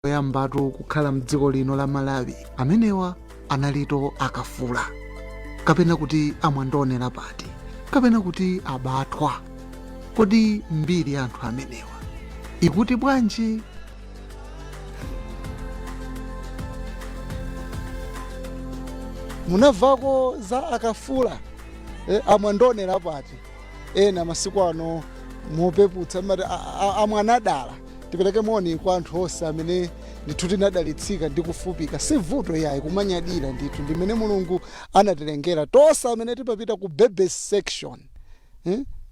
Oyambatu kukhala mdziko lino la Malawi amenewa analito Akafula, kapena kuti Amwandonera pati, kapena kuti Abathwa. Kodi mbiri ya anthu amenewa ikuti bwanji? Munamvako za Akafula, Amwandonera pati? Ena masiku ano mopeputsa amati amwanadala. Tipereke moni kwa anthu onse amene ndithu tinadalitsika ndi kufupika. Si vuto yayi kumanyadira ndithu ndimene Mulungu anatilengera tonse amene timapita ku baby section,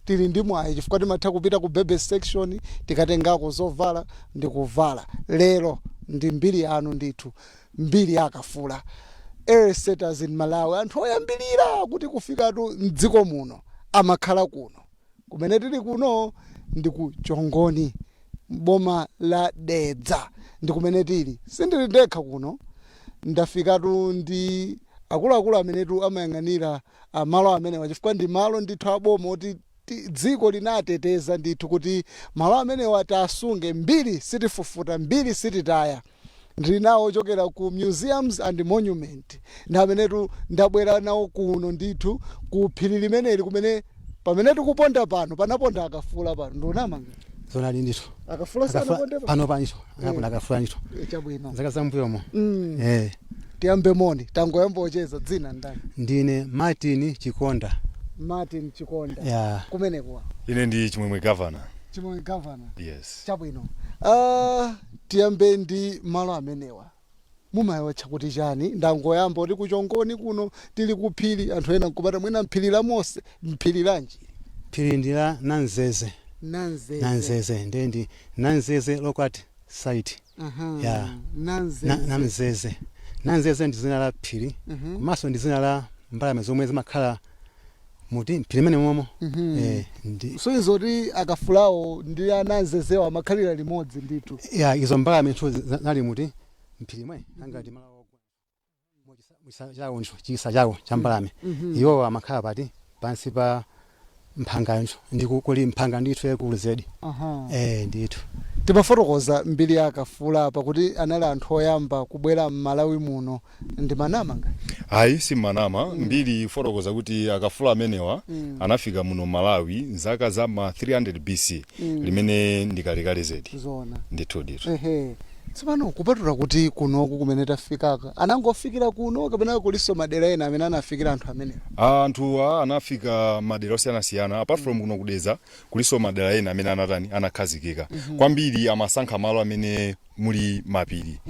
Tili ndi mwayi chifukwa timatha kupita ku baby section tikatengako zovala ndi kuvala. Lero ndi mbiri yanu ndithu, mbiri ya Akafula, early settlers in Malawi, anthu oyambilira kuti kufikatu mdziko muno amakhala kuno. Kumene tili kuno ndi ku Chongoni, boma la Dedza ndi kumene tili. Sindili ndekha kuno, ndafikatu ndi akuluakulu amenetu amayang'anira malo amenewa, chifukwa ndi malo ndithu aboma oti dziko linateteza ndithu kuti malo amenewa tasunge, mbiri sitifufuta, mbiri sititaya. Ndili nawo ochokera ku Museums and Monument, ndi amenetu ndabwera nawo kuno ndithu ku phiri limeneli kumene pamene tikuponda pano panaponda Akafula pano. Ndikunama? Zoonadi ndithu. Akafula sanaponde pano? Pano panso anaponda Akafula ndithu. Chabwino. Zaka zambuyomo. Tiyambe moni, tangoyamba ocheza. Dzina ndani? Ndine Martin Chikonda. Martin Chikonda. Ya. Kumenekuwa? Ine ndi Chimwemwe Governor. Chimwemwe Governor. Yes. Chabwino, tiyambe ndi malo amenewa, mumayotcha kuti chani? Ndangoyamba kuti kuchongoni kuno tili kuphiri, anthu ena nkupata mwina mphiri la Mose, mphiri lanji? Phiri ndi la Nanzeze. Nanzeze. Nanzeze ndiye ndi Nanzeze Rock Art Site. Ya. Nanzeze. Namzeze, Nanzeze ndi dzina la phiri komanso ndi dzina la mbalame zomwe zimakhala muti mphiri mene momo. Ndi So izoti Akafulawo ndi Ananzezewo amakhalira limodzi ndithu? Ya, izo mbalame nthu zinali muti mphiri mwe angati malo ogwa chisa chawo nthu, chisa chawo cha mbalame. Iwo amakhala pati pansi pa mphanga nthu, ndi kuli mphanga ndithu yaikulu zedi. Ndithu. Timafotokoza mbiri ya Akafula apa kuti anali anthu oyamba kubwera m'Malawi muno. Ndi manama ngati? Ayi, simanama. Mbiri ifotokoza kuti Akafula amenewa anafika muno Malawi mzaka za ma 300 BC, limene ndikalekale zedi. Zona? Ndithu, ndithu. Ehe, tsopano kupatula kuti kunoku kumene tafikaka, anangofikira kuno kapena kulinso madera ena amene anafikira anthu amenewa? Anthuwa anafika madera osiyanasiyana apart from kuno kudedza. Kulinso madera ena amene anatani, anakhazikika. Kwambiri amasankha malo amene muli mapiri.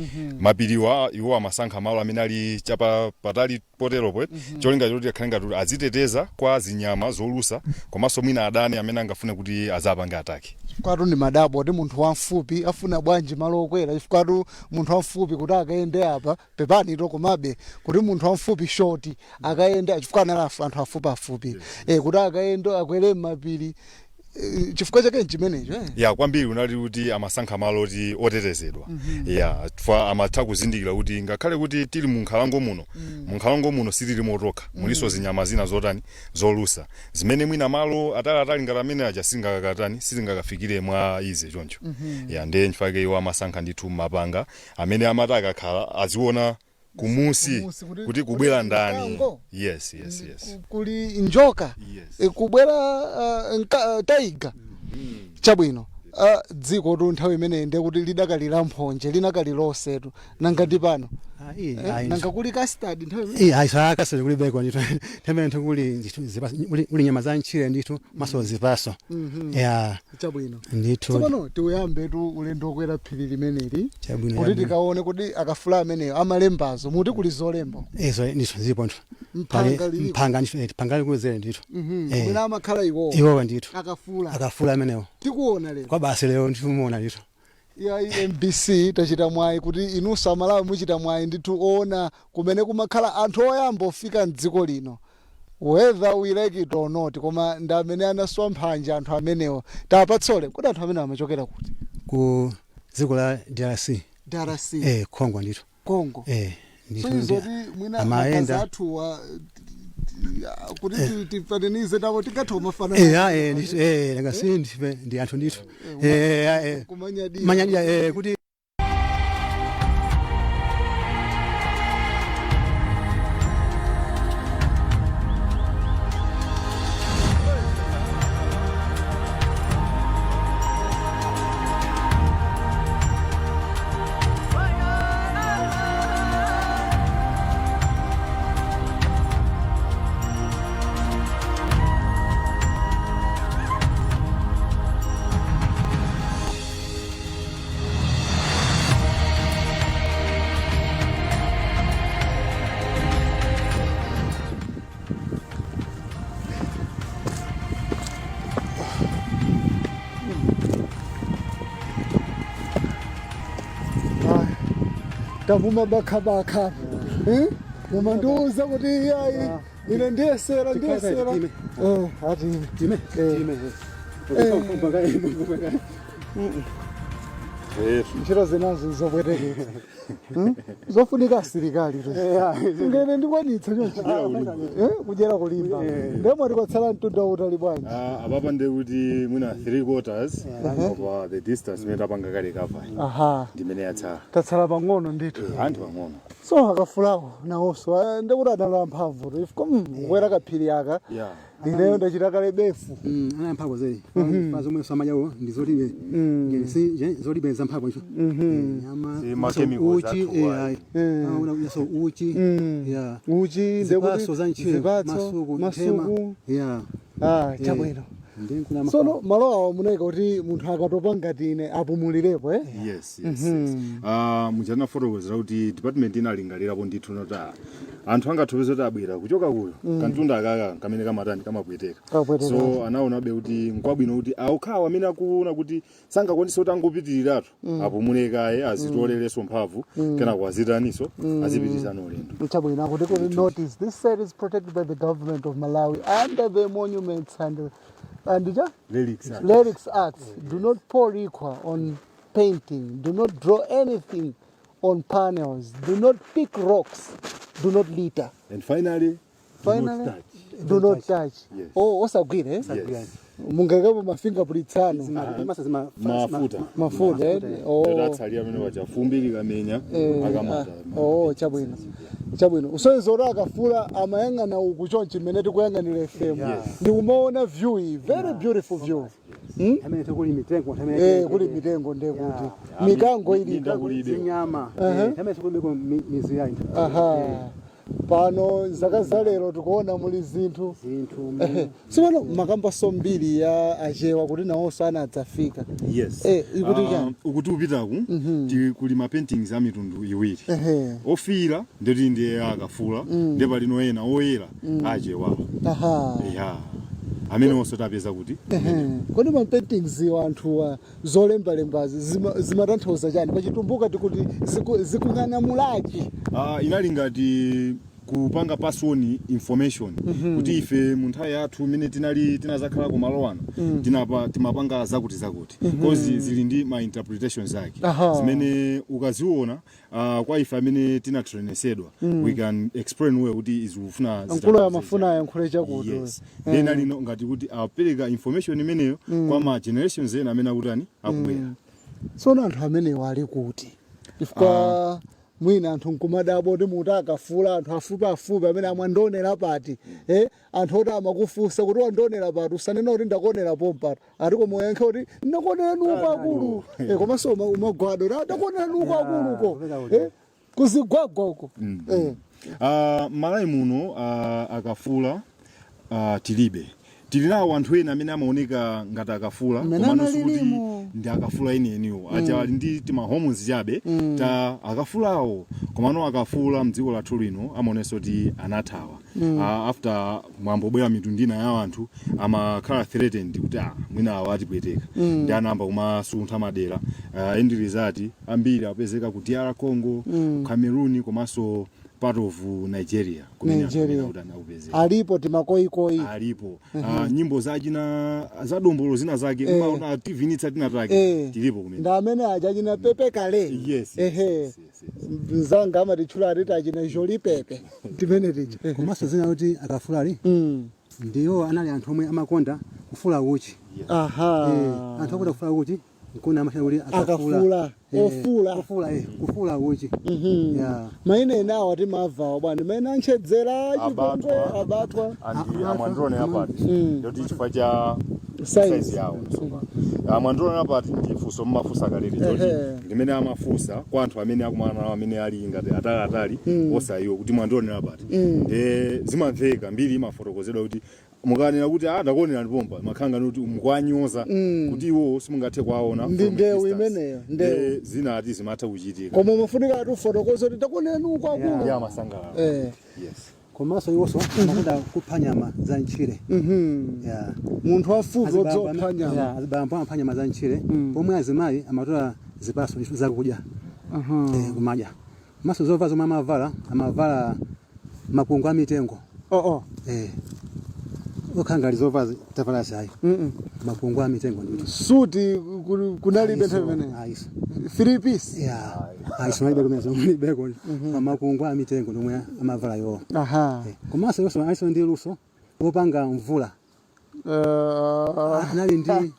Mapiriwa iwo amasankha malo amene ali chapa patali poteropo, cholinga choti akhale ngati kuti aziteteza kwa zinyama zolusa komanso mwina adani amene angafune kuti azapange attack. Chifukwatu ndi madabo kuti munthu wamfupi afuna bwanji malo okwera? Chifukwatu munthu wamfupi kuti akayende apa, pepani to, komabe kuti munthu wamfupi, short, akayende, chifukwa anali anthu afupi afupi, kuti akayende akwere m'mapiri, chifukwa chake nchimenecho? Ya, kwambiri unali kuti amasankha malo oti otetezedwa, ya, chifukwa amatha kuzindikira kuti ngakhale kuti tili mu nkhalango muno, mu nkhalango muno sitili motokha, mulinso zinyama zina zotani, zolusa, zimene mwina malo ataliatali ngati amene aja singakatani, sizingakafikire mwa easy choncho. Ya, ndiye nchifukwa iwo amasankha ndithu mapanga amene amati akakhala aziona kumusi Kumusi kuti kubwera ndani. Mkango? Yes. Kuli njoka? Yes. Kubwera tiger. Chabwino, dziko tu nthawi imeneyi ndiye kuti lidakali la mphonje, linakali lonsetu. Nanga ndi pano? Ayi. Nanga kuli custard nthawi imeneyi? Iya, ayi, sakasele kulibeko ndithu. Nthawi ndithu kuli ndithu zipaso, kuli nyama za mtchire ndithu, maso zipaso. Ya. Chabwino. Ndithu. Tsopano tiuyambe tu ulendo wokwera phiri limeneli Chabwino. kuti Chabwino. tikaone kuti Akafula ameneyo amalembazo, muti kuli zolemba? Izo ndithu zilipo ndithu. Mphanga liliko? Mphanga ndithu, phanga likuzere ndithu. Kumene amakhala iwowo? Iwowa ndithu. Akafula? Akafula amenewo. Tikuona lero? Kwa basi, lero ndithu muona ndithu. Ya, MBC tachita mwayi kuti inunso Amalawi muchita mwayi ndithu oona kumene kumakhala anthu oyamba ofika mdziko lino, whether we like it or not, koma ndi amene anaswa mphanja anthu amenewo. Tapatsole kuti anthu amenewo amachokera kuti? Ku dziko la DRC. DRC? Congo ndithu. Congo? Ndithu. So izoti mwina Amayenda. makazi athuwa kuti tifananize nawo, tingathe kumafanana? Ya, ndithu, nanga si ndife ndi anthu ndithu. Kumanyadira. Manyadira, kuti Tapuma bakhabakha. Eh? Mumandiuza kuti iyayi ine ndiyesera ndiyesera. Time. Eh, ati Time. Eh. Time. Ntchito zinazo zopweteketsa. Zofunika asilikali tu. Ngene ndikwanitsa chonchi. Eh, kudyera kulimba. Ndemwe tikatsala mtunda utali bwanji? Ah, apapa ndekuti mwina 3 quarters of the distance imene tapanga kale cover ndimene yatsala. Tatsala pang'ono ndithu. Anthu pang'ono. So akafulawo nawonso ndekuti adalowa mphamvu tu ifiko kukwera kaphiri aka. Ineyo ndachita kale befu. Ana mphamvu zedi pa zomwe samadyawo ndi zolibe si zolibe za mphamvu icho nyama Si ma chemicals uchi athu ayi. so uchi ya Uchi ndekuti zipatso za ntchire zipatso, masuku nthema masuku. ya. Ah, chabwino. Ndi Tsono malo awo munayika kuti munthu akatopa ngati ine apumulirepo, eh? Yes. Muchanafotokozera kuti department inalingalirapo ndithu noti anthu angathope zoti abwera kuchoka kuyo kantunda akaka kamene kamatani kamapweteka. Kamapweteka. So anaonabe kuti nkwabwino kuti awokhawo amene akuona kuti sangakwanise kuti angopitiriratu apumule kaye, azitolereso mphamvu, kenako azitaniso azipitirizana ulendo. Chabwino. Akuti kuti notice this site is protected by the government of Malawi under the Monuments and ja? Relics Act. Lyrics Act. Do not pour liquor on painting. Do not draw anything on panels. Do not pick rocks. Do not litter. And finally, Finally, do not touch. Do not touch. Yes. Oh, osagwire, eh? Yes. Mungakapo ma fingerprints anu. Mafuta. Mafuta, eh? Oh. Atsalira amene wacha fumbi likamenya akamata. Oh, chabwino, chabwino. Usonyeza kuti akafula amayang'ana uku chonchi mmene tikuyang'anira FM ndikumaona view iyi, very beautiful view. Amene kuli mitengo. Eh, kuli mitengo ndekuti mikango ili Minda kulibe. Zinyama amene kuliko mizu yayi. Aha, pano zaka za lero tikuona muli zinthu. Zinthu. Ehe. Sipano makambaso mbiri ya Achewa kuti nawonso anadzafika. Yes. Eh, ikuti chani? Ukuti upitaku kuli ma paintings a mitundu iwiri. Ofiira ndoti ndiye akafula, ndiye palino ena oyera Achewawo. Ya, amene onso tapeza kuti Ehe. Kodi ma paintings iwo anthuwa zolembalembazi zimatanthauza chani pachitumbuka tikuti zikung'anamulachi? Ah, inali ngati kupanga pass on information kuti ife mu nthawi yathu imene tinali tinazakhala kumalo ano timapanga zakuti zakuti, cause zili ndi ma interpretations ake zimene ukaziona, kwa ife amene tinatrainisedwa, we can explain well kuti izikufuna Mkulu amafuna ayankhule chakuti. Yes, then ali ngati kuti apereka information imeneyo kwa ma generations ena amene akutani akubwera. Tsono anthu amenewa ali kuti? Chifukwa mwina anthu nkumadabwa kuti muti akafula anthu afupi afupi amene amwandionera pati, eh? Anthu oti amakufunsa kuti wandionera pati, usanena kuti ndakuonera pompano ati, koma uyankhe kuti ndakuonera nuko akulu, eh, komanso umagwada kuti ndakuonera nuko akuluko, eh? Kuzigwagwa uko, eh. Malawi muno akafula tilibe. Tili nawo anthu ena amene amaoneka ngati akafula, Mmene komano sikuti analilimo. ndi akafula enieniwo. Aja ali ndi tima hormones chabe ta akafulawo, komano akafula mdziko lathu lino amaonenso kuti anathawa after mwambobwera mitundu ina ya anthu amakhala threatened kuti mwina awa atipweteka, ndi anayamba kumasuntha madera. End result, ambiri apezeka ku DR Congo, Cameroon, komanso part of Nigeria kumene anthu Nigeria. amene akuti anakupezeka. Alipo timakoikoi. Alipo. Nyimbo zachina zadombolo zina zake umaona tivinitsa tina take tilipo kumene. Ndi amene aja achina Pepe Kale. Yes, Ehe. yes. Mzanga amatitchula atiti achina Joli Pepe timene tija. Komanso zina kuti akafulali ndiwo anali anthu omwe amakonda kufula uchi. Anthu akonda kufula uchi nkuna amachita kuti akafula. Akafula. Ofula. Ofula, kufula uchi. Yeah. Maina enawo timavawo bwana, maina antchedzera chipongwe. Abatwa. Abatwa. Andi amwandrone apati ndoti chifukwa cha Size. size yawo. Amwandrone apati ndi funso mmafunsa kalere choti ndimene amafunsa kwa anthu amene akumana nawo amene ali ngati ataliatali osayiwo kuti mwandionera apati, nde zimamveka mbiri imafotokozedwa kuti mukanena kuti ah, ndakuonera ndipompa, makhanga kuti mukwanyoza kuti iwo simungathe kuwaona Ndi from a ndewu distance. imeneyo, ndewu. Nde zinati zimatha kuchitika. Koma umafunika ati ufotokoze kuti ndakuonera uko akulu. Ya, masangalala. Yes. Komanso iwonso amakonda kupha nyama za mtchire. Yeah. Munthu wafupi wodzopha nyama. Yeah, azibambo amapha nyama za mtchire, pomwe azimayi amatola zipatso zakudya, kumadya. Maso zovala zomwe amavala, amavala makungu a mitengo. Oh. Okhala ngati zovala tavala zayi. Makungu a mitengo ndithu. Suti kunalibe nthawi imeneyo? Ayiso. Three piece? Ya, ayiso nalibeko mene zomwe makungu a mitengo ndomwe amavala iwowo. Komanso iwonso alinso ndi luso lopanga mvula. Anali ndi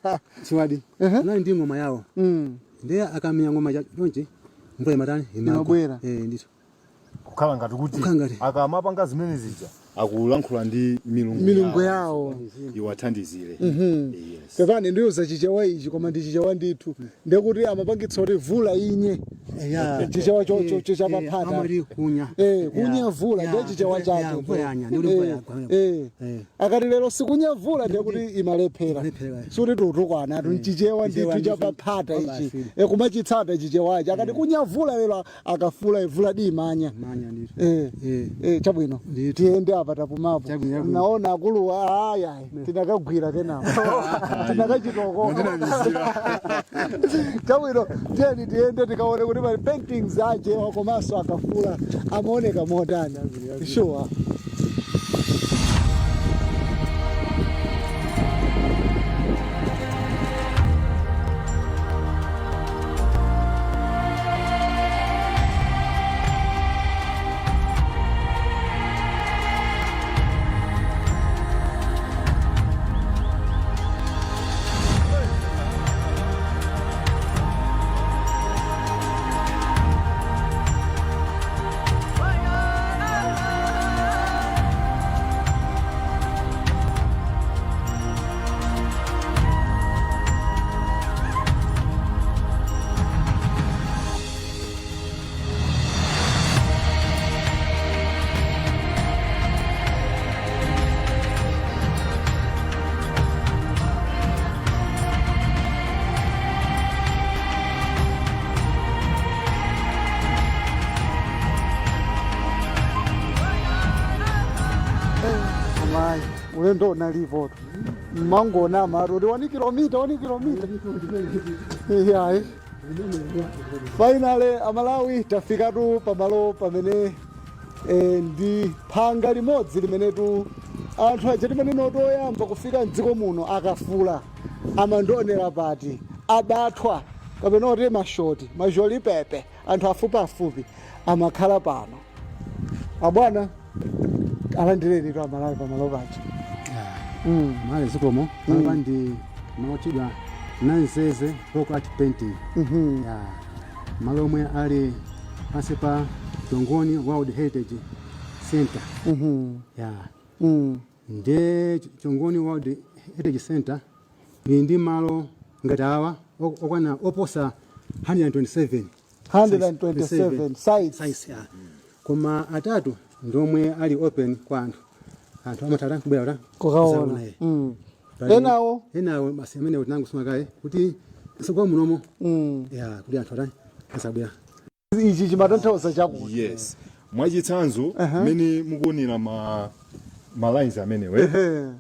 chiwadi, anali ndi ng'oma yawo. Ndiye akamenya ng'oma chonchi, mvula imatani? Imagwa. Imabwera. Eh, ndithu. Kukhala ngati kuti Kukhala ngati. akamapanga zimene zija akulankhula ndi milungu, Milungu yawo. Iwathandizire. Yes. Pepani, ndiuza Chichewa ichi, koma ndi Chichewa ndithu, ndekuti amapangitsa kuti vula inye. Chichewa chapaphata. Amati kunya. Kunya vula, ndiye Chichewa chake. Mvula yanya, ndi kuti mvula yagwa. Akati lero sikunya vula, ndiye kuti imalephera. Imalephera. Suti tutukwana atu, nchichewa ndithu. Chichewa ndithu. Chapaphata ichi. Basi. Kumachitsata Chichewachi, akati kunya vula lero, akafula vula dimanya. Manya ndithu. Chabwino. Ndithu. Tiyende apa, tapumapo. Chabwino, chabwino. Naona akulu aya, tinakagwira kenapo, tinakachitokoka. Chabwino, tiyeni tiyende tikaone kuti pali paintings achewa komanso akafula amaoneka motani. Sure. Amayi, ulendo unalipoto mmangona amati kuti 1 kilometre, 1 kilometre. Iyayi, finally Amalawi, tafikatu pamalo pamene ndi phanga limodzi limenetu anthu aja timene notoyamba kufika mdziko muno akafula amandionera pati, abathwa kapena kuti mashoti majoli pepe, anthu afupiafupi amakhala pano. Abwana, alandireni tu Amalawi pamalo paja. Mali, zikomo. Panopa ndi malo otchedwa Nanzeze Rock Art Painting. Ya, malo omwe ali pansi pa Chongoni World Heritage Center. Ya. Nde Chongoni World Heritage Center ili ndi malo ngati awa okwana oposa 127. 127 sites. Sites, ya. Koma atatu ndomwe ali open kwa anthu, anthu amatha kubwera kukaona. Enawo? Enawo basi amene tinangosunga kaye kuti sikuwa munomo. Ya, kuti anthu atani, asabwera. Ichi chimatanthauza chakuti? Yes, mwachitsanzo mmene mukuonera ma lines amenewe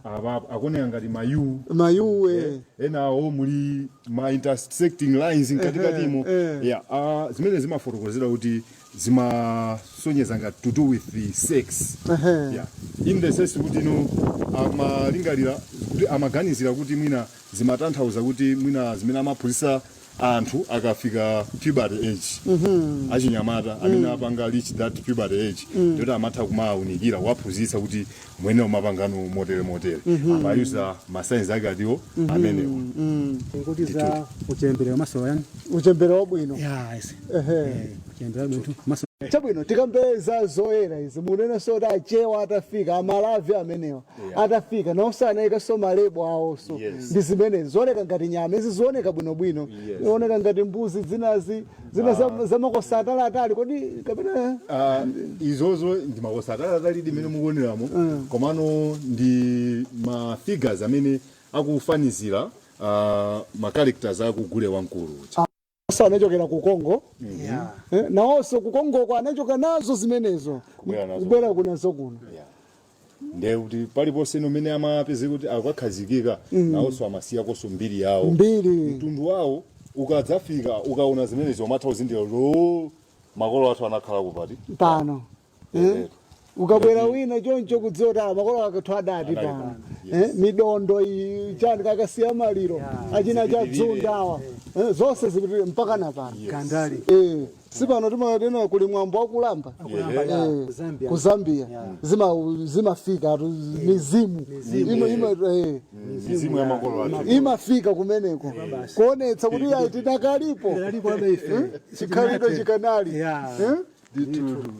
apa akuoneka ngati ma U. Mayuwe. Enawo muli ma intersecting lines mkatikatimo. Yeah, zimene zimafotokozera kuti zimasonyeza ngati to do with the sex. Yeah, in the sense kuti no amalingalira kuti amaganizira kuti mwina zimatanthauza kuti mwina zimene amaphunzitsa anthu akafika puberty age, achinyamata amene apanga reach that puberty age, ndiyoti amatha kumawunikira, kuwaphunzitsa kuti mwene umapangano motere motere, amayuza ma signs ake atiwo amenewo. Kuti za uchembere maso yani. Uchembere wabwino. Ya, yes. Uchembere wabwino maso. Chabwino, tikambeza zoyera izi, munena soti achewa atafika, amalavi amenewa atafika nawonso anayikaso ma label awonso. Ndi zimenezi zooneka ngati nyama izi, zioneka bwinobwino. Zioneka ngati mbuzi zinazi zina zamakosa ataliatali, kodi kapena? Izozo ndi makosa ataliatali limene mukuoneramo, komano ndi ma figures amene akufanizira ma characters akugule wamkulu uja. So anachokera ku Congo. Ya. Nawonso ku Kongoko anachoka nazo zimenezo. Kubwera nazo. Kubwera kunazo kuno. Yeah. Ndiye kuti paliponse nomene amapeze kuti akakhazikika, nawonso amasiyakonso mbiri yawo. Mbiri. Mtundu wawo ukadzafika, ukaona zimenezo umatha kuzindikira lo. Makolo athu anakhala kupati? Pano. Eh? Ukabwera wina choncho kudziwa kuti makolo akathu adati Adali pano. pano. Eh? Midondo iyi chani kakasiya maliro achina chadzundawa. Eh, zonse zipitirire mpaka na pano. Gandali. Eh, si pano timatena kuli mwambo wakulamba. Akulamba, Eh, ya, ku Zambia. ku Zambia zimafika atu mizimu ima, Mizimu ya makolo athu. Imafika kumeneko kuonetsa kuti ayi, tidakalipo. Tidakalipo abe ife. Chikhalidwe chikanali. Yeah. Eh?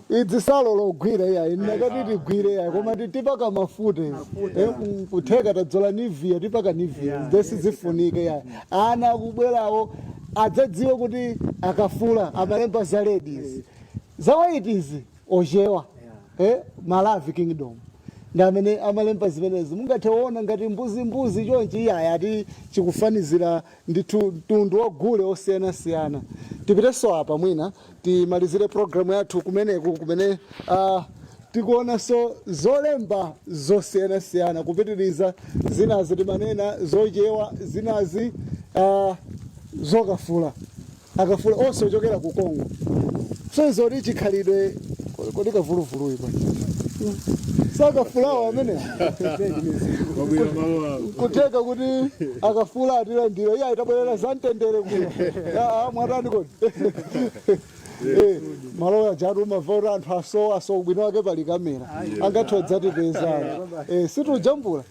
Idzi salola kugwira iyayi, ndakati tigwire iyayi, koma tipaka mafuta izi. Eh, kutheka tadzola Nivea, tipaka Nivea. Zese zifunike iyayi, ana akubwerawo adzadziwe kuti akafula amalemba za ladies, za white izi ochewa, eh, Malawi Kingdom ndi amene amalemba zimenezi. Mungathe kuona ngati mbuzimbuzi chonchi, iyayi, ati chikufanizira ndithu mtundu wa gule osiyanasiyana. Tipitenso apa, mwina timalizire programu yathu kumeneku kumene tikuonanso zolemba zosiyanasiyana kupitiriza zinazi timanena zochewa, zinazi zokafula, akafula onse ochokera ku Congo. So izoti chikhalidwe kodi kavuluvuluyi bwana sakafulawo amene kutheka kuti akafula atilandira iye ayitabwerera zamtendere kuno. Ah, mwatani kodi? Eh, maloya ajatu umamva kuti anthu asowa, so ubwino wake pali kamera, angathe odzatipeza. Eh, situjambula.